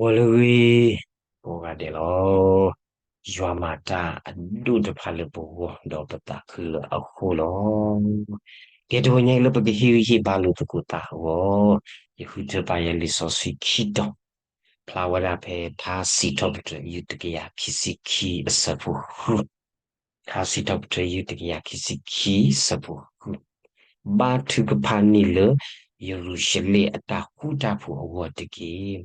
ဂီၤလၢအဂ့ၤ ကိးဂၤဒဲးလီၤ. ယွၤမၤတၢ်အဒိၣ်တဖၣ်လၢပဂီၢ် ဒီးပသးခုလၢအဃိလီၤ. ကဲတဝဲညါအံၤလၢပကဟ့ၣ်ဂံၢ်ဟ့ၣ်ဘါလိာ်သကိးသးအဂီၢ်, ယဃုထၢပာ်ယၤလံာ်စီဆှံခံတီၤ, ဖျါဝဲဒၣ်ဖဲထါစံးထီၣ်ပတြၢၤ ယူၢ်တကယၤခံဆံခံအဆၢဖိဃု ထါစံးထီၣ်ပတြၢၤ ယူၢ်တကယၤခံဆံခံအဆၢဖိဃု, ဘါထုကဖၣ်န့ၢ်လၢယရူၤၡလ့ၣ်အတၢ်ဃူတၢ်ဖိးအဂီၢ်တက့ၢ်.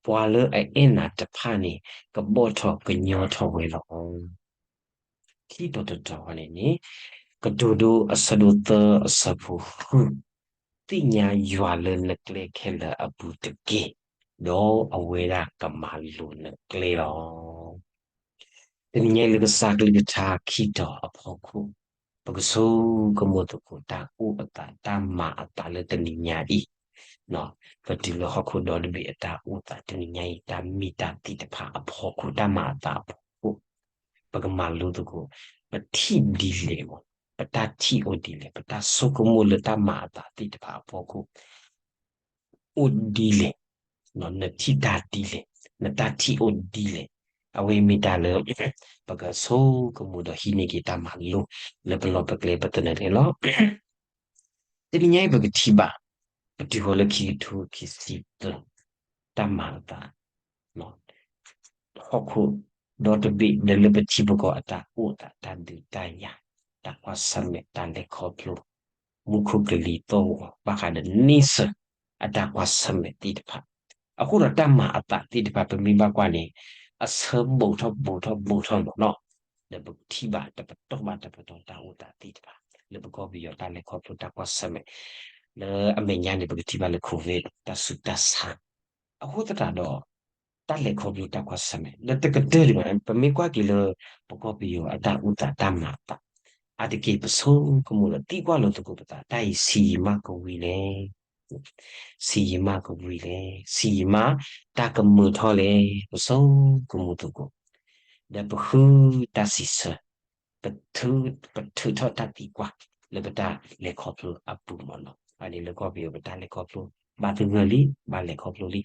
ပှၤလၢအအဲၣ်နၤတဖၣ်န့ၣ် ကဘီၣ်ထီၣ်ကညီထီၣ်ဝဲလီၤ. ခံတီၤတတီၤဃီန့ၣ်န့ၣ်, ကတိၤဒိအဆၢဒိၣ်သၢအဆၢဖိဃု, သ့ၣ်ညါယွၤလၢနကျဲခဲလၢာ်အပူၤတက့ၢ်, ဒီးအဝဲဒၣ်ကမၤလိၤနကျဲလီၤ. တနံၤညါအံၤလၢကစၢ်ကလုၢ်ကထါခံတီၤအဖီခိၣ်, ပကဆိကမိၣ်သကိးတၢ်အိၣ်အသးတၢ်မၤအသးလၢတနံၤညါအံၤ, ပတုၤလၢဟီၣ်ခိၣ်ဒီတဘ့ၣ်အတၢ်အိၣ်သးတနံၤညါအံၤ တၢ်မ့ၢ်တၢ်သ့ၣ်တဖၣ်အဖီခိၣ် တၢ်မၤအသးအဖီခိၣ်, ပကမၤလိသကိး, ပထံၣ်ဒ်လဲၣ်, ပတၢ်ထံၣ်အိၣ်ဒ်လဲၣ်, ပတၢ်ဆိကမိၣ်လၢတၢ်မၤအသးသ့ၣ်တဖၣ်အဖီခိၣ် အိၣ်ဒ်လဲၣ်, နထံၣ်တၢ်ဒ်လဲၣ်, နတၢ်ထံၣ်အိၣ်ဒ်လဲၣ်, အဝဲမ့ၢ်တၢ်လၢ ပကဆိကမိၣ်ဒီးဟံးန့ၢ်က့ၤတၢ်မၤလိ လၢပလီၢ်ပကျဲပသနၢၣ်တက့ၢ်လီၤ. တနံၤညါအံၤပကထံၣ်ဘၣ်, ပတုၤဃီၤလၢခံကထိခံဆံသၢ, တၢ်မၤအသး ဟီၣ်ခိၣ်ဒီတဘ့ၣ် ဒီးလၢပထံပကီၢ်အတၢ်အိၣ်သး တၢ်ဒုးတၢ်ယၤ, တၢ်ကွၢ်ဆၢၣ်မဲာ် တၢ်လဲၤခီဖျိ, မူခိၣ်ကလံၤသီၣ်ဂီၤ ဘၣ်ဃးဒီးန့ဆၢၣ် အတၢ်ကွၢ်ဆၢၣ်မဲာ်သ့ၣ်တဖၣ်, အဃိဒီးတၢ်မၤအသးသ့ၣ်တဖၣ် ပမ့ၢ်ဘၣ်ကွၢ်န့ၣ် အဆၢဘူးထီၣ်ဘူးထီၣ်ဘူးထီၣ်မးနီၤ, ဒီးပကထံၣ်ဘၣ်တပတီၢ်ဘၣ်တပတီၢ်တၢ်အိၣ်သးသ့ၣ်တဖၣ် လၢပကီၢ်ပယီၤတၢ်လဲၤခီဖျိတၢ်ကွၢ်ဆၢၣ်မဲာ်, လၢအမဲာ်ညါန့ၣ် ပကထံၣ်ဘၣ်လၢ COVID တၢ်ဆူးတၢ်ဆါ အဃိသတးဒီး တၢ်လဲၤခီဖျိတၢ်ကွၢ်ဆၢၣ်မဲာ် လၢတကတၢၢ်ဒံးဘၣ် ပမ့ၢ်ကွၢ်က့ၤလၢ ပကီၢ်ပယီၤအတၢ်အိၣ်သးတၢ်မၤအသး, အါတက့ၢ်ပဆိကမိၣ်ဒီးသံကွၢ်လိာ်သကိးပသး တၢ်အံၤ ဆံးယံာ်မးကဝံၤလဲၣ်, ဆံးယံာ်မးကဝံၤလဲၣ်, ဆံးယံာ်မးတၢ်ကမၢထီၣ်လဲၣ်, ပဆိကမိၣ်သကိး, ဒီးပဃုတၢ်စံးဆၢ ပထုးထီၣ်တၢ်သံကွၢ် လၢပတၢ်လဲၤခီဖျိအပူၤမးနီၤ, အန့ၣ်လၢကီၢ်ပယီၤပတၢ်လဲၤခီဖျိ ဘၣ်သဂၢၢ်လံ ဘၣ်လဲၤခီဖျိလံ.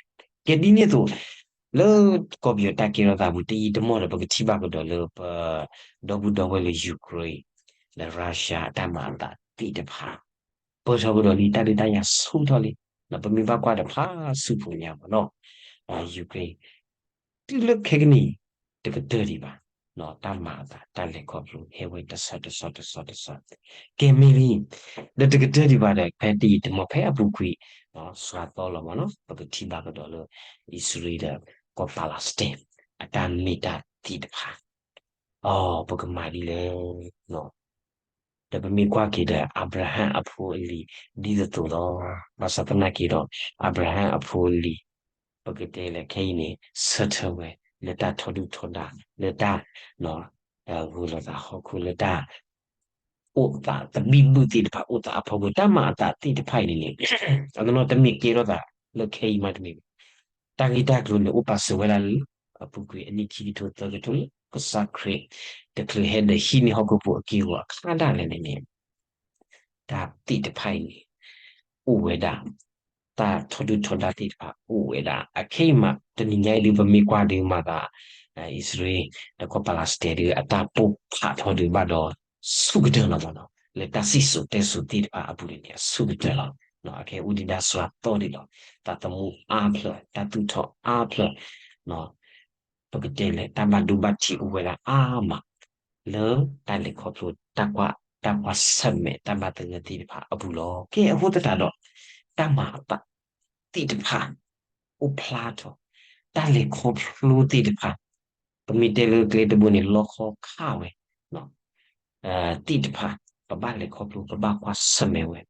ကဲဒ်န့ၣ်အသိး လၢကီၢ်ပယီၤတၢ်ကဲထီၣ်သးပူၤ တယံာ်တမီၢ်ဒီး ပကထံၣ်ဘၣ်ကဒီးလၢပ ဒီပုၢ်ဒီဝဲၢ်လၢ Ukraine လၢ Russia အတၢ်မၤအသးသ့ၣ်တဖၣ် ပၢၢ်ထီၣ်ကဒီးလံ တၢ်ဒုးတၢ်ယၤဆူၣ်ထီၣ်လံ, ပမ့ၢ်ဘၣ်ကွၢ်ဒီးဖးဆူၣ်ဖိညါမးနီၤ, Ukraine တုၤလၢခဲကနံၣ် တကတၢၢ်ဒံးဘၣ်, တၢ်မၤအသး တၢ်လဲၤခီဖျိ ဟဲဝဲတဆီတဆီတဆီတဆီ, ကဲမ့ၢ်လံ, ဒီးတကတၢၢ်ဒံးဘၣ်ဒီး ဖဲတယံာ်တမီၢ်ဖဲအပူၤကွံာ် စှၤသီလီၤမးနီၤ, ပကထံၣ်ဘၣ်ကဒီးလၢ အံၣ်စရ့လးဒီးကီၢ် Palestine အတၢ်မ့ၢ်တၢ်သ့ၣ်တဖၣ်, အိ ပကမၤဒ်လဲၣ် ဒီးပမ့ၢ်ကွၢ်က့ၤဒီး အၤဘြၤဟၣ်အဖိအလံၤ ဒ်သိးသိးလီၤ. ဘၣ်ဆၣ်သနာ်က့ဒီး အၤဘြၤဟၣ်အဖိအလံၤ ပကတဲလဲၣ်ခဲအံၤန့ၣ် ဆၢထၢၣ်ဝဲ လၢတၢ်ထီဒုၣ်ထီဒါ လၢတၢ် ဂုၤလီၤသးဟီၣ်ခိၣ် လၢတၢ် အိၣ်သးသဘံၣ်ဘုၣ်သ့ၣ်တဖၣ် အိၣ်သးအဖီခိၣ် တၢ်မၤအသးသ့ၣ်တဖၣ်အံၤန့ၣ်န့ၣ် အနီၢ်နီၢ်တမ့ၢ်ကဲထီၣ်သးလၢခဲအံၤမးတမ့ၢ်ဘၣ်. တၢ်ဂ့ၢ်တၢ်ကျိၤန့ၣ် အိၣ်ပာ်စၢၤဝဲဒၣ်လၢ အပူၤကွံာ်အနံၣ်ခံကထိသၢကထိလၢ ကစၢ်ခရံာ် တချုးဟဲဒီးဟံးန့ၢ်ဟီၣ်ခိၣ်ဖိအက့ၢ်အဂီၤအခါဒၣ်လဲာ်န့ၣ်န့ၣ် တၢ်သ့ၣ်တဖၣ်အံၤန့ၣ် အိၣ်ဝဲဒၣ်, တၢ်ထီဒုၣ်ထီဒါသ့ၣ်တဖၣ်အိၣ်ဝဲဒၣ်. အခဲအံၤမး တနံၤညါအံၤဒုး ပမ့ၢ်ကွၢ်ဒုးမၤသး အံၣ်စရ့လး ဒီးကီၢ် Palestine ဒုး အတၢ်ပိၢ်ဖးထီဒုးဘၣ်ဒီး ဆူၣ်ကတၢၢ်လီၤမးနီၤ. လၢတၢ်စံၣ်စိၤတဲစိၤသ့ၣ်တဖၣ်အပူၤန့ၣ်န့ၣ် အဆူၣ်ကတၢၢ်လီၤ. အခဲအံၤအိၣ်ဒံးဒၣ်စှၤသီဒံးလီၤ. သးသမူအါဖျၢၣ် တၢ်သူၣ်ထီၣ်အါဖျၢၣ် ပကတဲလဲၣ် တၢ်ဘၣ်ဒိဘၣ်ထံးအိၣ်ဝဲဒၣ်အါမး လၢတၢ်လဲၤခီဖျိ တၢ်ကွၢ် တၢ်ကွၢ်ဆၢၣ်မဲာ် တၢ်ဘၣ်သဂၢၢ်သ့ၣ်တဖၣ်အပူၤလီၤ. ကဲအဃိသတးဒီး တၢ်မၤအသးသ့ၣ်တဖၣ် အိၣ်ဖျါထီၣ်, တၢ်လဲၤခီဖျိသ့ၣ်တဖၣ် ပမ့ၢ်တဲလၢကျဲတဘိန့ၣ် လီခီခါဝဲ သ့ၣ်တဖၣ် ပဘၣ်လဲၤခီဖျိ ပဘၣ်ကွၢ်ဆၢၣ်မဲာ်ဝဲ.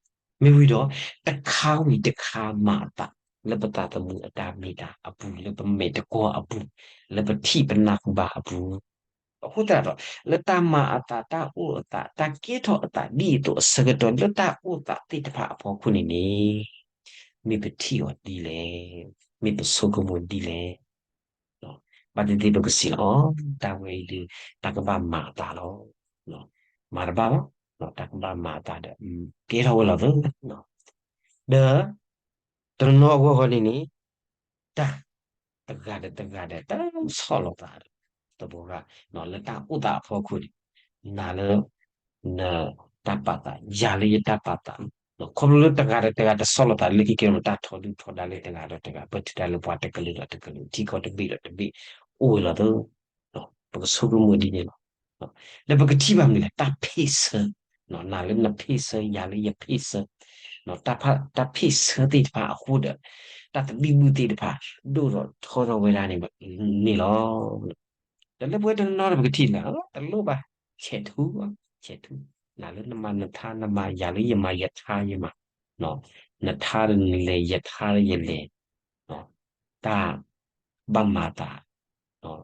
မ့ၢ်ဝံၤဒီး တခါဝံၤတခါမၤအသး လၢပသးသမူအတၢ်မ့ၢ်တၢ်အပူၤ လၢပမဲာ်တကွီၢ်အပူၤ လၢပထံၣ်ပနၢ်ဟူဘၣ်အပူၤ, အဃိသတးဒီး လၢတၢ်မၤအသး တၢ်အိၣ်အသး တၢ်ကဲထီၣ်အသးဒ်အသိးအဆၢကတီၢ် လၢတၢ်အိၣ်သးသ့ၣ်တဖၣ်အဖီခိၣ်န့ၣ်န့ၣ် မ့ၢ်ပထံၣ်အီၤဒ်လဲၣ်, မ့ၢ်ပဆိကမိၣ်ဒ်လဲၣ် ဘၣ်သ့ၣ်သ့ၣ်ပကစံးလီၤ, တၢ်ဝဲအံၤဒုး တၢ်ကဘၣ်မၤအသးလီၤ. မၤတဘၣ်ဘၣ်, တၢ်ကဘၣ်မၤအသးဒီး ကဲထီၣ်ဝဲလီၤသၢ, ဒီး တနီၤအဂီၢ်ဂီၢ်န့ၣ်န့ၣ် တၢ် တဂၤဒီးတဂၤဒီးတဆီၣ်လီၤသး သဘီဂၤ လၢတၢ်အိၣ်သးအဖီခိၣ်န့ၣ် နၤလၢ နတၢ်ပာ်သး ယၤလၢယတၢ်ပာ်သး ခီဖျိလၢတဂၤဒီးတဂၤတဆီၣ်လီၤသးလၢခံကဲထီၣ် တၢ်ထီဒုၣ်ထီဒါလၢတဂၤဒီးတဂၤ ပတုာ်တၢ်လၢပှၤတကလုာ်ဒီးတကလုာ် ထံကီၢ်တဘ့ၣ်ဒီးတဘ့ၣ် အိၣ်ဝဲလီၤသၢ ပကဆိကမိၣ်ဒ်န့ၣ်လီၤ. ဒီးပကထံၣ်ဘၣ်မနုၤလဲၣ် တၢ်ဖ့ၣ်ဆၢ, နၤလၢနဖ့ၣ်ဆၢ ယၤလၢယဖ့ၣ်ဆၢ, တၢ်ဖ့ၣ်ဆၢသ့ၣ်တဖၣ်အဃိဒီး တၢ်သဘံၣ်ဘုၣ်သ့ၣ်တဖၣ် ဒိၣ်ထီၣ်ထီထီၣ်ဝဲဒၣ်န့ၣ်လီၤ. ဒီးလၢပဝဲတနီၤဒီးပကထံၣ်လၢ တလိၣ်ဘၣ် ဆဲးထူ, ဆဲးထူ, နၤလၢနမၤနထါ နမၤယၤလၢယမၤ ယထါယမၤ, နထါဒီးနလဲၤ ယထါဒီးယလဲၤ, တၢ်ဘၣ်မၤသး,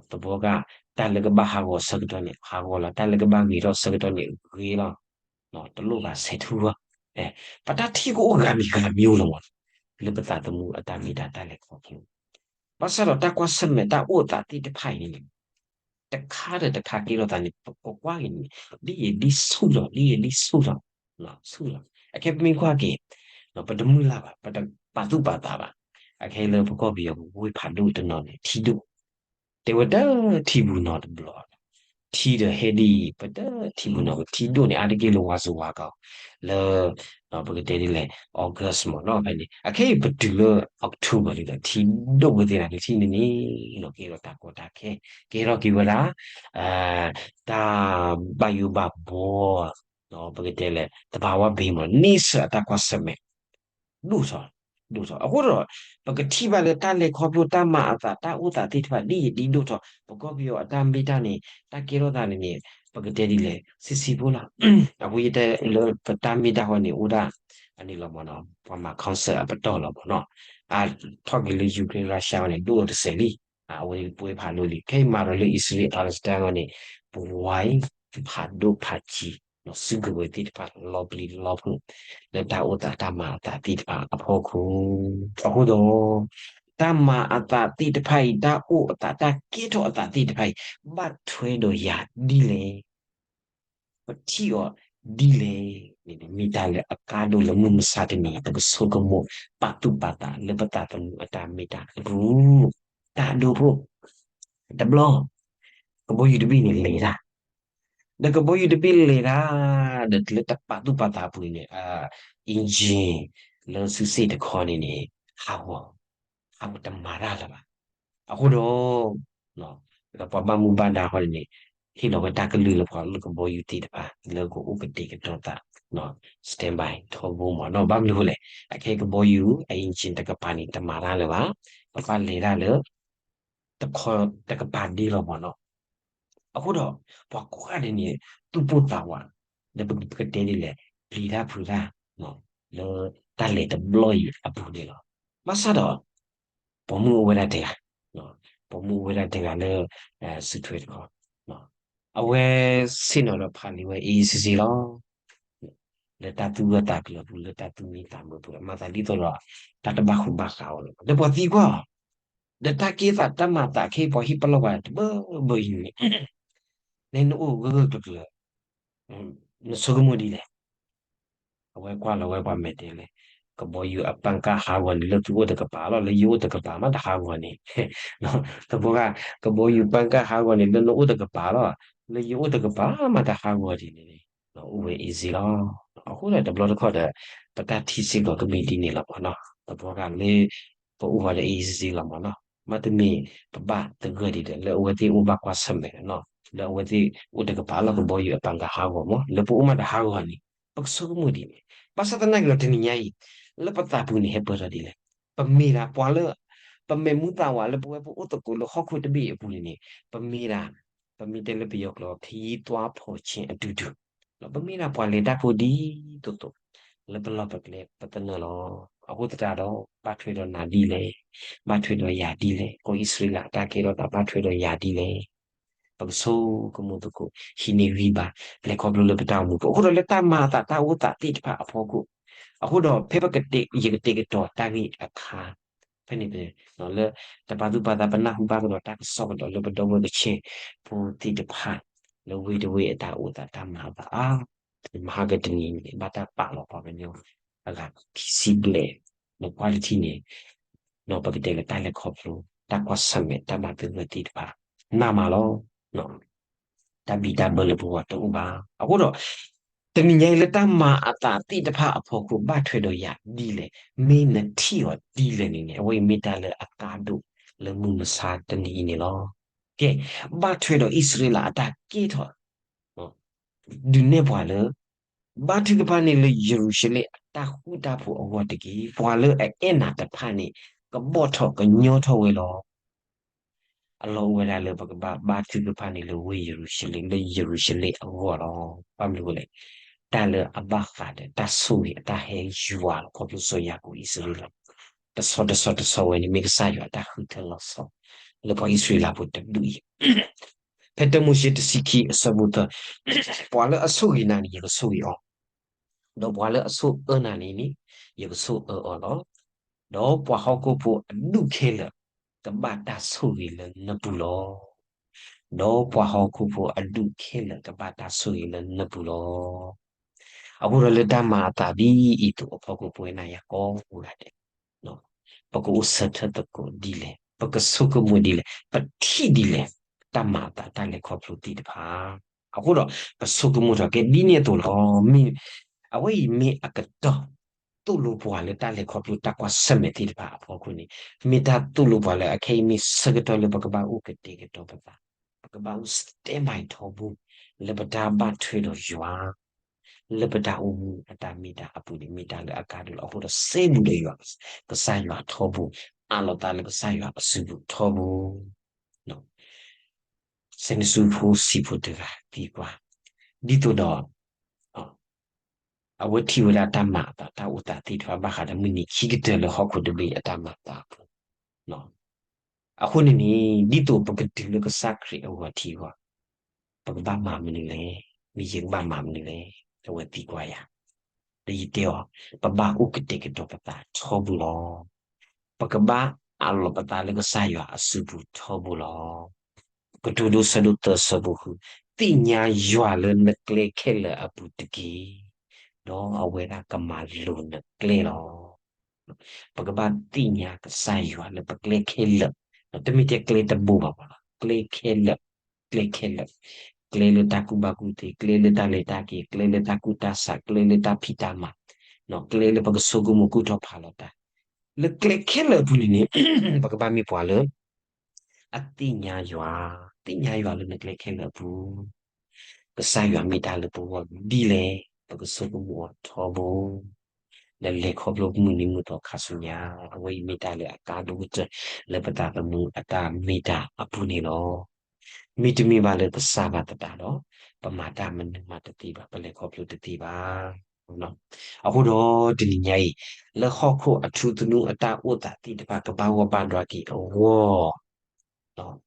သဘီဂၤ တၢ်လၢကဘၣ်ဟးဂီၤဆၢကတီၢ်န့ၣ် ဟးဂီၤလီၤ, တၢ်လၢကဘၣ်ဂ့ၤထီၣ်ဆၢကတီၢ်န့ၣ် ဂ့ၤလီၤ, တလိၣ်ဘၣ်ဆဲးထူဘၣ်. ပတၢ်ထံၣ်ကအိၣ်ဂၤမံၤဂၤမံၤလီၤမး, လၢပသးသမူအတၢ်မ့ၢ်တၢ်တၢ်လဲၤခီဖျိ, ဘၣ်ဆၣ်ဒီးတၢ်ကွၢ်ဆၢၣ်မဲာ်တၢ်အိၣ်သးသ့ၣ်တဖၣ်အံၤန့ၣ် တခါဒီးတခါကဲထီၣ်သးန့ၣ် ပကကွၢ်က့ၤန့ၣ် ဒ်ယံာ်ဒ်ဆူၣ်လီၤ, ဒ်ယံာ်ဒ်ဆူၣ်လီၤ, ဆူၣ်လီၤ. အခဲပမ့ၢ်ကွၢ်က့ၤ ပတမုၢ်လၢ်ဘၣ်, ပတပာ်သူၣ်ပာ်သးဘၣ်. အခဲလၢပကီၢ်ပယီၤပဝ့ၢ်ဖးဒိၣ်တနီၤန့ၣ် ထံဒိၣ်, တဲဝဲတထံပူၤနီတဘျီ, ထံဒီးဟဲဒ်အံၤ ပတထံပူၤနီၤ ထံဒိၣ်န့ၣ် အါတက့ၢ်လၢဝါစဝါကီး လၢ ပကတဲဒ်လဲၣ် August မ့ၢ်နီၤ ဖဲန့ၣ် အခဲအံၤပတုၤလၢ October လံဒီး ထံဒိၣ်ဝဲသ့ၣ်တဖၣ်န့ၣ် ထံန့ၣ်န့ၣ် ကဲထီၣ်တၢ်ကီတၢ်ခဲ ကဲထီၣ်က့ၤဝဲဒၣ် တၢ်ဘၣ်ယိၣ်ဘၣ်ဘှီ ပကတဲလဲၣ် သဘာဝ ဘီမး န့ဆၢၣ်အတၢ်ကွၢ်ဆၢၣ်မဲာ် ဒိၣ်ထီၣ်, ဒိၣ်ထီၣ်. အဃိဒီး ပကထံၣ်ဘၣ်လၢတၢ်လဲၤခီဖျိတၢ်မၤအသး တၢ်အိၣ်သးသ့ၣ်တဖၣ် ဒ်ယံာ်ဒ်ဒိၣ်ထီၣ် ပကီၢ်ပယီၤအတၢ်မ့ၢ်တၢ်န့ၣ် တၢ်ကဲထီၣ်သးန့ၣ်န့ၣ် ပကတဲဒ်လဲၣ် ဆံးဆံးဖိလီၤ. အဃိယတဲလၢပတၢ်မ့ၢ်တၢ်ဃီန့ၣ် အိၣ်ဒၣ်အန့ၣ်လီၤမ့ၢ်နီၤ ပှၤမၤ concert အပတီၢ်လီၤမ့ၢ်နီၤ အထီၣ်က့ၤလၢ Ukraine Russia န့ၣ် ဒိၣ်တစဲးလံ အဝဲပဝဲဖးဒိၣ်လံ. ခဲအံၤမၤဒီးလၢ အံၣ်စရ့လး Palestine အဂီၢ်န့ၣ် ပဝဲဖးဒိၣ်ဖးကံ စုကဝဲၤသ့ၣ်တဖၣ်လီၤပျံၤလီၤဖုး လၢတၢ်အိၣ်သးတၢ်မၤအသးသ့ၣ်တဖၣ်အဖီခိၣ် အဃိဒီး တၢ်မၤအသးသ့ၣ်တဖၣ်အံၤ တၢ်အိၣ်အသး တၢ်ကဲထီၣ်အသးသ့ၣ်တဖၣ်အံၤ ဘၣ်ထွဲဒီးယၤဒ်လဲၣ် ပထံၣ်အီၤဒ်လဲၣ်န့ၣ် မ့ၢ်တၢ်လၢအကါဒိၣ်လၢမုၢ်မဆါတနံၤ ပကဆိကမိၣ်ပာ်သူၣ်ပာ်သးလၢပသးသမူအတၢ်မ့ၢ်တၢ်အပူၤ တၢ်ဒိဖိ တဘျီ ကဘီယူၤတဘ့ၣ်န့ၣ်လဲၤတၢ် ဒီးကဘီယူၤတဘ့ၣ်လဲၤတၢ် ဒီးလၢတၢ်ပာ်သူၣ်ပာ်သးအပူၤန့ၣ် engine လၢစုစ့ၣ်တခီန့ၣ်န့ၣ် ဟးဂီၤ ဟးဂီၤတမၤတၢ်လၢၤဘၣ်. အဃိဒီး ဒီးပှၤဘၣ်မူဘၣ်ဒါဃီန့ၣ်န့ၣ် ဟ့ၣ်လီၤဝဲတၢ်ကလုၢ်လၢပှၤလၢကဘီယူၤသ့ၣ်တဖၣ် လၢကအိၣ်ကတဲာ်ကတီၤသး standby ထီဘိမ့ၢ်နီၤ ဘၣ်မနုၤဃိလဲၣ် အခဲကဘီယူၤ အ engine တကပၤန့ၣ် တမၤတၢ်လၢၤဘၣ် ပဘၣ်လဲၤတၢ်လၢ တခီတကပၤဒ့လီၤမ့ၢ်နီၤ. အဃိဒီး ပှၤကိးဂၤဒဲးန့ၣ် သူၣ်ပိၢ်သးဝး ဒီးပကတဲဒ်လဲၣ် ပျံၤတၢ်ဖုးတၢ် လၢတၢ်လဲၤတဘျီအံၤအပူၤန့ၣ်လီၤ. ဘၣ်ဆၣ်ဒီး ပိာ်မုၣ်အိၣ်ဝဲဒၣ်တဂၤ ပိာ်မုၣ်အိၣ်ဝဲဒၣ်တဂၤလၢ စုထွဲတခီ အဝဲဆ့ၣ်နီၤဒီးဖးလံာ်ဝဲအ့ၣ်စ့ၣ်စ့ၣ်လီၤ. လၢတၢ်သူၣ်ဂၢၢ်သးကျၢၤအပူၤ လၢတၢ်သူၣ်မံသးမုာ်အပူၤ မၤသးဒ်သိးဒီး တၢ်တဘၣ်ဃူဘၣ်ဃးအီၤလၢၤဘၣ် ဒီးပှၤသံကွၢ်အီၤ ဒီးတၢ်က့သးတၢ်မၤသးခဲအံၤ ပှၤဟ့ၣ်ပလီၢ်ပှၤတဘၢဘၢအံၤန့ၣ် နဲနအိၣ်ဂၢၢ်ဂၢၢ်ကျၢၤကျၢၤ နဆိကမိၣ်ဒ်လဲၣ် အဝဲကွၢ်လီၤဝဲပှၤမဲာ်တဲလဲၣ် ကဘီယူၤအပၢ်ကၢ်ဟးဂီၤန့ၣ် လၢသုအိၣ်တကပၤလီၤ လၢယအိၣ်တကပၤမးတဟးဂီၤန့ၣ် သဘီဂၤ ကဘီယူၤပၢ်ကၢ်ဟးဂီၤန့ၣ် လၢနအိၣ်တကပၤလီၤ လၢယအိၣ်တကပၤမးတဟးဂီၤဒ်န့ၣ်န့ၣ် အိၣ်ဝဲအ့ၣ်စ့ၣ်လီၤ. အဃိဒီးတဘျီတခီၣ်ဒီး ပတၢ်ထံၣ်စ့ၢ်ကီးကမ့ၢ်ဒ်န့ၣ်လီၤမ့ၢ်နီၤ သဘီဂၤလၢ ပအိၣ်ဝဲဒီးအ့ၣ်စ့ၣ်လီၤမ့ၢ်နီၤ မ့တမ့ၢ် ပဘၣ်သဂၢၢ်ဒံးဒီး လၢအဝဲသ့ၣ်အိၣ်ဘၣ်ကွၢ်ဆၢၣ်မဲာ်နီၤ လၢအဝဲသ့ၣ်အိၣ်တကပၤလီၤ ကဘီယူၤအပၢ်ကၢ်ဟးဂီၤမး လၢပအိၣ်မးတဟးဂီၤန့ၣ် ပကဆိကမိၣ်ဒ်န့ၣ် ဘၣ်ဆၣ်သနာ်က့ဒီးတနံၤညါအံၤ လၢပသးပူၤန့ၣ် ဟဲပၢၢ်ထီၣ်ဒ်လဲၣ် ပမ့ၢ်ဒၣ်ပှၤလၢ ပမဲာ်မူသးဝးလၢပဝဲပအိၣ်သကိးလၢဟီၣ်ခိၣ်တဘ့ၣ်အပူၤန့ၣ်န့ၣ် ပမ့ၢ်ဒၣ် ပမ့ၢ်တဲလၢပယီၤကျိာ် ခရီးသွားဖီၣ်ချင်အတူတူ ပမ့ၢ်ဒၣ်ပှၤလဲၤတၢ်ဖိဒ်သိးသိး လၢပလီၢ်ပကျဲပသနၢၣ်လီၤ. အဃိသတးဒီး ဘၣ်ထွဲဒီးနၤဒ်လဲၣ်, ဘၣ်ထွဲဒီးယၤဒ်လဲၣ်, ကီၢ်အံၣ်စရ့လးအတၢ်ကဲထီၣ်သးဘၣ်ထွဲဒီးယၤဒ်လဲၣ်. ပကဆိကမိၣ်သကိး ဟံးန့ၢ်ဂံၢ်ဘါ လဲၤခီဖျိလၢပတၢ်အိၣ်မူအပူၤ အဃိဒီးလၢတၢ်မၤအသးတၢ်အိၣ်သးသ့ၣ်တဖၣ်အဖီခိၣ် အဃိဒီးဖဲပကတဲ ယကတဲာ်ကတီၤတၢ်ဂ့ၢ်အခါ ဖဲန့ၣ် လၢတပာ်သူၣ်ပာ်သး ပနၢ်ဟူဘၣ်ကဒီးတၢ်ကစီၣ်ကဒီးလၢပဒီပုၢ်ဝဲၢ်ကချ့ၣ်ဖိသ့ၣ်တဖၣ် လၢဝ့ၢ်တဝ့ၢ်အတၢ်အိၣ်သးတၢ်မၤအသးအါ မဟါကတနံၤန့ၣ် ဘၣ်တၢ်ပာ်လီၤပှၤကညီအဂၤခံဆံဘျဲၣ် လၢကွၢ်တထံၣ်န့ၣ် ပကတဲလၢတၢ်လဲၤခီဖျိ တၢ်ကွၢ်ဆၢၣ်မဲာ် တၢ်ဘၣ်သဂၢၢ်သ့ၣ်တဖၣ် နးမးလီၤ. တၢ်ဘံၣ်တၢ်ဘၢလၢပဂီၢ်တအိၣ်ဘၣ်. အဃိဒီး တနံၤညါအံၤလၢတၢ်မၤအသးသ့ၣ်တဖၣ်အဖီခိၣ် ဘၣ်ထွဲဒီးယၤဒ်လဲၣ်, မ့ၢ်နထံၣ်အီၤဒ်လဲၣ်န့ၣ်န့ၣ် အဝဲအံၤမ့ၢ်တၢ်လၢအကါဒိၣ်လၢမုၢ်မဆါတနံၤအံၤန့ၣ်လီၤ. ကဲ, ဘၣ်ထွဲဒီးအံၣ်စရ့လးအတၢ်ကဲထီၣ် ဒုးနဲၣ်ပှၤလၢ ဘါထုကဖၣ်န့ၣ်လၢယရူၤၡလ့ၣ်အတၢ်ဃူတၢ်ဖိးအဂီၢ်တက့ၢ်. ပှၤလၢအအဲၣ်နၤတဖၣ်န့ၣ် ကဘီၣ်ထီၣ်ကညီထီၣ်ဝဲလီၤ. အလီၢ်အိၣ်ဝဲဒၣ်လၢပကဘၣ်ဘါထုကဖၣ်န့ၣ်လၢဝ့ၢ်ယရူၤၡလ့ၣ်, လၢယရူၤၡလ့ၣ်အဂီၢ်လီၤ. ဘၣ်မနုၤအဃိလဲၣ်, တၢ်လၢအဘၣ်ဃးဒီးတၢ်ဆိၣ်ဂ့ၤအတၢ်ဟဲယွၤလီၤ. ခီဖျိစီၤယၤကိာ်အံၣ်စရ့လး တဆီတဆီတဆီဝဲန့ၣ် မ့ၢ်ကစၢ်ယွၤအတၢ်ဃုထၢလီၤဆီ လၢပှၤအံၣ်စရ့လးဖိတဒူၣ်အံၤ ဖဲတၢမိၤၡ့တဆံခံအဆၢဖိသၢ, ပှၤလၢအဆိၣ်ဂ့ၤနၤန့ၣ် ယကဆိၣ်ဂ့ၤအီၤ, ဒီးပှၤလၢအဆိၣ်အၢနၤန့ၣ်န့ၣ် ယကဆိၣ်အၢအီၤလီၤ. ဒီးပှၤဟီၣ်ခိၣ်ဖိအဒူၣ်ခဲလၢာ် ကဘၣ်တၢ်ဆိၣ်ဂ့ၤလၢနပူၤလီၤ. ဒီးပှၤဟီၣ်ခိၣ်ဖိအဒူၣ်ခဲလၢာ် ကဘၣ်တၢ်ဆိၣ်ဂ့ၤလၢနပူၤလီၤ. အဃိဒီးလၢတၢ်မၤအသးဒ်အံၤအသိးအဖီခိၣ် ပဝဲနၤယၤကိးဂၤဒဲး ပကအိၣ်ဆၢထၢၣ်သကိးဒ်လဲၣ်, ပကဆိကမိၣ်ဒ်လဲၣ်, ပထံၣ်ဒ်လဲၣ်, တၢ်မၤအသးတၢ်လဲၤခီဖျိသ့ၣ်တဖၣ်. အဃိဒီး ပဆိကမိၣ်ထီၣ်ကဲဒ်န့ၣ်အသိးလီၤ. မ့ၢ်, အဝဲအံၤမ့ၢ်အကတီၢ် သိၣ်လိပှၤလၢတၢ်လဲၤခီဖျိတၢ်ကွၢ်ဆၢၣ်မဲာ်သ့ၣ်တဖၣ်အဖီခိၣ်န့ၣ်, မ့ၢ်တၢ်သိၣ်လိပှၤလၢအခဲအံၤမ့ၢ်ဆၢကတီၢ်လၢပကဘၣ်အိၣ်ကတဲာ်ကတီၤပသး, ပကဘၣ်အိၣ် stand by ထီဘိ လၢပတၢ်ဘၣ်ထွဲဒီးယွၤ လၢပတၢ်အိၣ်မူအတၢ်မ့ၢ်တၢ်အပူၤန့ၣ် မ့ၢ်တၢ်လၢအကါဒိၣ်လီၤ. အဃိဒီးစဲဘူးဒီးယွၤ, ကစၢ်ယွၤထီဘိ, အးလီၤသးလၢကစၢ်ယွၤအစုပူၤထီဘိ. စဲနစူဖိဆံးဖိတဂၤသံကွၢ်, ဒ်သိးဒီး အဝဲထံၣ်ဝဲဒၣ်တၢ်မၤအသးတၢ်အိၣ်သးသ့ၣ်တဖၣ်ဘၣ်ဃးဒီးမုၢ်နံၤခံကတၢၢ်လၢဟီၣ်ခိၣ်တဘ့ၣ်အတၢ်မၤအသးအပူၤ အဃိန့ၣ်န့ၣ် ဒ်သိးပကတုၤလၢကစၢ်ခရံာ်အဂီၤထံးအဂီၢ်, ပကဘၣ်မၤမနုၤလဲၣ်, မ့ၢ်ယကဘၣ်မၤမနုၤလဲၣ်, အဝဲသံကွၢ်ယၤ. ဒီးယတဲအီၤ, ပဘၣ်အိၣ်ကတဲာ်ကတီၤပသးထီဘိလီၤ. ပကဘၣ်အးလီၤပသးလၢကစၢ်ယွၤအစုပူၤထီဘိလီၤ. ကတိၤဒိ ဆၢဒိၣ်သၢ ဆၢဖိဃု, သ့ၣ်ညါယွၤလၢနကျဲခဲလၢာ်အပူၤတက့ၢ်, ဒီးအဝဲဒၣ်ကမၤလိၤနကျဲလီၤ. ပကဘၣ်သ့ၣ်ညါကစၢ်ယွၤလၢပကျဲခဲလၢာ်, တမ့ၢ်ထဲကျဲတဘိဘၣ်မးလီၤ, ကျဲခဲလၢာ်, ကျဲခဲလၢာ်, ကျဲလၢတၢ်ကူၣ်ဘၣ်ကူၣ်သ့, ကျဲလၢတၢ်လဲၤတၢ်က့ၤ, ကျဲလၢတၢ်ကူၣ်တၢ်ဆး, ကျဲလၢတၢ်ဖံးတၢ်မၤ, ကျဲလၢပကဆိကမိၣ်ကူၣ်ထီၣ်ဖးလီၤတၢ်, လၢကျဲခဲလၢာ်အပူၤန့ၣ်န့ၣ် ပကဘၣ်မ့ၢ်ပှၤလၢ အသ့ၣ်ညါယွၤ, သ့ၣ်ညါယွၤလၢနကျဲခဲလၢာ်အပူၤ, ကစၢ်ယွၤမ့ၢ်တၢ်လၢပဂီၢ်ဒ်လဲၣ်, ပကဆိကမိၣ်အီၤထီဘိ, ဒီးလဲၤခီဖျိမုၢ်နံၤမုၢ်သီခါဆူညါ, အဝဲအံၤမ့ၢ်တၢ်လၢအကါဒိၣ်ကတၢၢ် လၢပသးသမူအတၢ်မ့ၢ်တၢ်အပူၤန့ၣ်လီၤ. မ့တမ့ၢ်ဘၣ်လၢပစၢ်ဘၣ်သတးဒီး ပမၤတၢ်မနုၤမးတသ့ဘၣ်, ပလဲၤခီဖျိတသ့ဘၣ်. အဃိဒီးတနံၤညါအံၤ လၢဟီၣ်ခိၣ်အထူသနူအတၢ်အိၣ်သးသ့ၣ်တဖၣ်ကဘၣ်ဂီၢ်ဘၣ်ဒွါက့ၤအဂီၢ်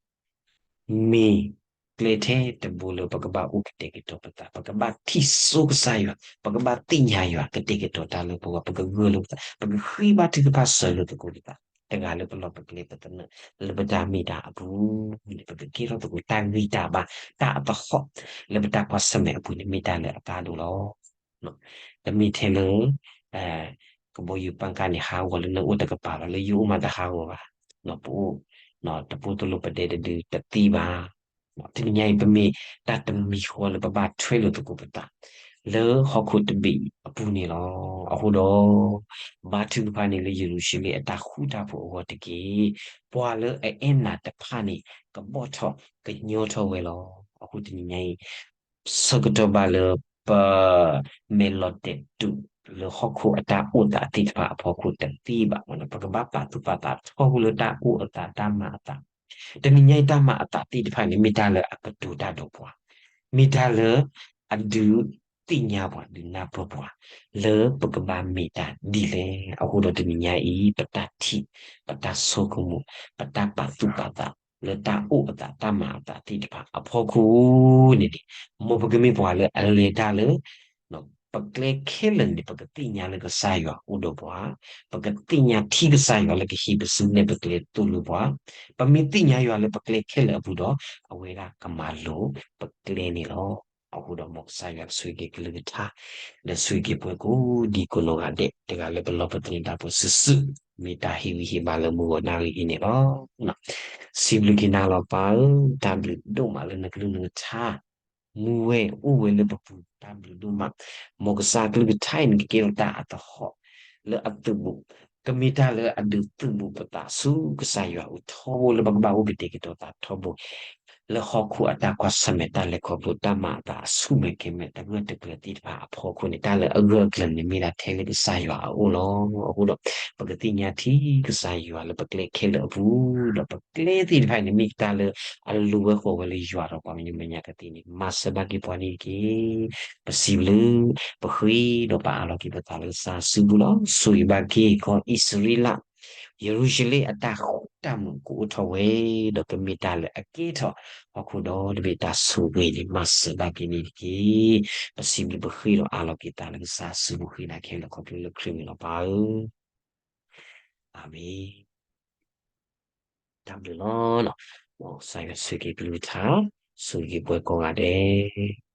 မ့ၢ်ကျဲထဲတဘိလၢပကဘၣ်အိၣ်ကတဲာ်ကတီၤပသး, ပကဘၣ်ထံၣ်စိကစၢ်ယွၤ, ပကဘၣ်သ့ၣ်ညါယွၤ ကတဲာ်ကတီၤတၢ်လၢပဂီၢ်, ပကဂၢၢ်လိာ်ပသး, ပကဃ့ဘါထုကဖၣ်စၢၤလိာ်သကိးပသး, တဂၤလၢပလီၢ်ပကျဲပသနၢၣ် လၢပတၢ်မ့ၢ်တၢ်အပူၤန့ၣ် ပကကဲထီၣ်သကိးတၢ်ဂံၢ်တၢ်ဘါ, တၢ်အသဟီၣ် လၢပတၢ်ကွၢ်ဆၢၣ်မဲာ်အပူၤန့ၣ် မ့ၢ်တၢ်လၢအကါဒိၣ်လီၤ. တမ့ၢ်ထဲလၢ ကဘီယူၤပၣ်ကၣ်န့ၣ် ဟးဂီၤလၢနအိၣ်တကပၤလီၤ, လၢယအိၣ်မးတဟးဂီၤဘၣ်, ပအိၣ် တပိၢ်တလိၣ်ပဒဲတဒုတသ့ဘၣ်. တနံၤညါအံၤ ပမ့ၢ်တၢ်တမံၤဃီလၢပဘၣ်ထွဲလိာ်သကိးပသး လၢဟီၣ်ခိၣ်တဘ့ၣ်အပူၤန့ၣ်လီၤ. အဃိဒီး ဘါထုကဖၣ်န့ၣ်လၢယရူၤၡလ့ၣ်အတၢ်ဃူတၢ်ဖိးအဂီၢ်တက့ၢ်. ပှၤလၢအအဲၣ်နၤတဖၣ်န့ၣ် ကဘီၣ်ထီၣ်ကညီထီၣ်ဝဲလီၤ. အဃိတနံၤညါအံၤ ဆၢကတီၢ်ဘၣ်လၢပ မဲာ်လီၤတဲာ်တုၤလၢဟီၣ်ခိၣ်အတၢ်အိၣ်သးသ့ၣ်တဖၣ်အဖီခိၣ်တသ့ဘၣ်. ပကဘၣ်ပာ်သူၣ်ပာ်သးထီဘိလၢတၢ်အိၣ်အသးတၢ်မၤအသး. တနံၤညါအံၤတၢ်မၤအသးသ့ၣ်တဖၣ်န့ၣ် မ့ၢ်တၢ်လၢအကတိၤတၢ်ဒီးပှၤ, မ့ၢ်တၢ်လၢအဒုးသ့ၣ်ညါပှၤ ဒုးနၢ်ပၢၢ်ပှၤ လၢပကဘၣ်မ့ၢ်တၢ်ဒ်လဲၣ်. အဃိဒီးတနံၤညါအံၤ ပတၢ်ထံၣ်, ပတၢ်ဆိကမိၣ်, ပတၢ်ပာ်သူၣ်ပာ်သး လၢတၢ်အိၣ်အသးတၢ်မၤအသးသ့ၣ်တဖၣ်အဖီခိၣ်န့ၣ်န့ၣ်, မ်ပကမ့ၢ်ပှၤလၢအလဲၤတၢ်လၢ ပကျဲခဲလၢာ်န့ၣ် ပကသ့ၣ်ညါလၢကစၢ်ယွၤအိၣ်ဒီးပှၤ, ပကသ့ၣ်ညါထံကစၢ်ယွၤလၢကဟ့ၣ်ပစုနဲၣ်ပကျဲသိၣ်လိပှၤ, ပမ့ၢ်သ့ၣ်ညါယွၤလၢပကျဲခဲလၢာ်အပူၤဒီး အဝဲဒၣ်ကမၤလိၤပကျဲန့ၣ်လီၤ. အဃိဒီးမ်ကစၢ်ယွၤဆိၣ်ဂ့ၤက့ၤကလုၢ်ကထါ, ဒီးဆိၣ်ဂ့ၤက့ၤပှၤကိးဒံကိးနီၢ်ဂၤဒဲး တဂၤလၢပလီၢ်ပသနၢၣ်ဒၣ်ပှၤစုာ်စုာ် မ့ၢ်တၢ်ဟ့ၣ်ဂံၢ်ဟ့ၣ်ဘါလၢမုၢ်ဂီၤနၣ်ရံၣ်အံၤန့ၣ်လီၤ. စံးဘျုးက့ၤနၤလီၤပၢ်ဧၢ, တၢ်ဘျုးဒိၣ်မးလၢနကလုၢ်နကထါ မူဝဲအိၣ်ဝဲလၢပပူၤ တၢ်ဘျုးဒိၣ်မး, မ်ကစၢ်ကလုၢ်ကထါအံၤန့ၣ် ကကဲထီၣ်တၢ်အသဟီၣ်လၢအသုးဘူး, ကမ့ၢ်တၢ်လၢအဒုးသုးဘူးပသးဆူကစၢ်ယွၤအထီဘိလၢပကဘၣ်အိၣ်ကတဲာ်ကတီၤသးထီဘိ လၢဟီၣ်ခိၣ်အတၢ်ကွၢ်ဆၢၣ်မဲာ်တၢ်လဲၤခီဖျိတၢ်မၤအသးအဆူၣ်မဲာ်ကဲၤမဲာ်တၢ်ဂၢၢ်တကျၢၤသ့ၣ်တဖၣ်အဖီခိၣ်န့ၣ် တၢ်လၢအဂၢၢ်အကျၢၤန့ၣ်မ့ၢ်ဒၣ်ထဲလၢကစၢ်ယွၤအအိၣ်လီၤ. အဃိဒီး ပကသ့ၣ်ညါထံကစၢ်ယွၤလၢပကျဲခဲလၢာ်အပူၤ, ဒီးပကျဲသ့ၣ်တဖၣ်အံၤန့ၣ် မ့ၢ်တၢ်လၢအလိၤဝဲဃီၤဝဲလၢယွၤဒီးပှၤကညီမဲာ်ညါကသ့န့ၣ် မၤစၢၤဘၣ်က့ၤပှၤန့ၣ်တက့ၢ်. ပစံးဘျုး, ပဃ့ဒီးပအၢၣ်လီၤက့ၤပသးလၢကစၢ်စုပူၤလီၤ. ဆိၣ်ဂ့ၤဘၣ်က့ၤကီၢ်အံၣ်စရ့လး ယရူၤၡလ့ၣ်အတၢ်ဃူတၢ်မုာ်ကအိၣ်ထီၣ်ဝဲ, ဒီးကမ့ၢ်တၢ်လၢအကဲထီၣ်ဟီၣ်ခိၣ်ဒီတဘ့ၣ်တၢ်ဆိၣ်ဂ့ၤန့ၣ် မၤစၢၤဘၣ်က့ၤန့ၣ်တက့ၢ်. ပစံးဘျုးပဃ့ဒီးအၢၣ်လီၤက့ၤသးလၢကစၢ်စုပူၤဃ့နၤခဲလၢာ်ခီဖျိလၢခရံာ်မံၤလီၤပၢ်ဧၢ, အၤမ့ၣ်. တၢ်ဘျုးလီၤ. မ်ကစၢ်ယွၤဆိၣ်ဂ့ၤက့ၤကလုၢ်ကထါ, ဆိၣ်ဂ့ၤက့ၤပှၤကိးဂၤဒဲး.